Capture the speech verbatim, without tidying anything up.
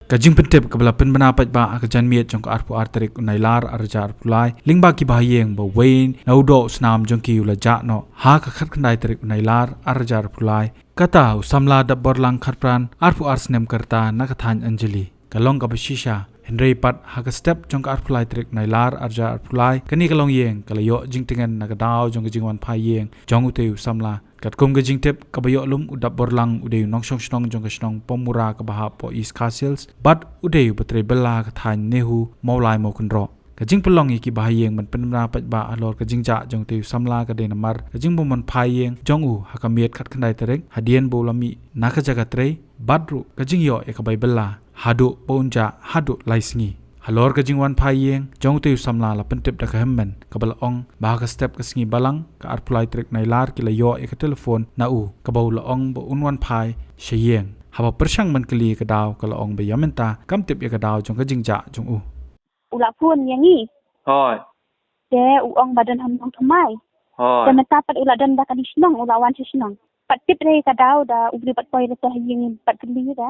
Ka jingpyntip kaba la pynbna paidbah ha ka janmiet jong ka arphew ar tarik u Nailar arhajar arphew lai, lyngba ki bahaïing ba uwei na u doh u snam jong ki u la jah noh ha ka khatkhyndai tarik u Nailar arhajar arphew lai. Kata u samla dap borlang khatphra, arphew ar snem ka rta, na ka thaiñ Anjali. Ka long kaba shisha, hynrei pat ha ka step jong ka arphew lai tarik u Nailar arhajar arphew lai, kane ka longïing ka la ïoh jingtngen na ka daw jong ka jingwan phai ïing jong utei u samla. Katkum ka jingtip kaba ïoh lum, u dap borlang u dei u nongshong shnong jong ka shnong Pamura kaba hap hapoh East Khasi Hills, bad u dei uba trei bylla ha ka thaiñ NEHU Mawlai Mawkynroh. Ka jingpynlong ïa ki bahaïing ban pynbna paidbah halor ka jingjah jong utei u samla ka dei namar ka jingbym wan phai ïing jong u ha ka miet khatkhyndai tarik, hadien ba u la mih na ka jaka trei, bad ruh ka jingïoh ïa ka bai bylla haduh ba un jah haduh lai sngi. Halor ka jingwan phai ïing jong utei u samla, la pyntip da ka hynmen kaba la ong ba ha ka step ka sngi Balang, ka arphew lai tarik u Nailar, ki la ïoh ïa ka telephone na u kaba u la ong ba un wan phai sha ïing. Haba pyrshang ban kylli ïa ka daw, ka la ong ba ïa mynta kam tip ïa ka daw jong ka jingjah jong u. U la phone ïa ngi. Hooid. Te u ong ba don ha Nongthymmai. Hooid. Te mynta pat u la don da kane shnong, u la wan sha shnong. Pat tip re ka daw da u briew pat poi re te ha ïing, pat kylli da.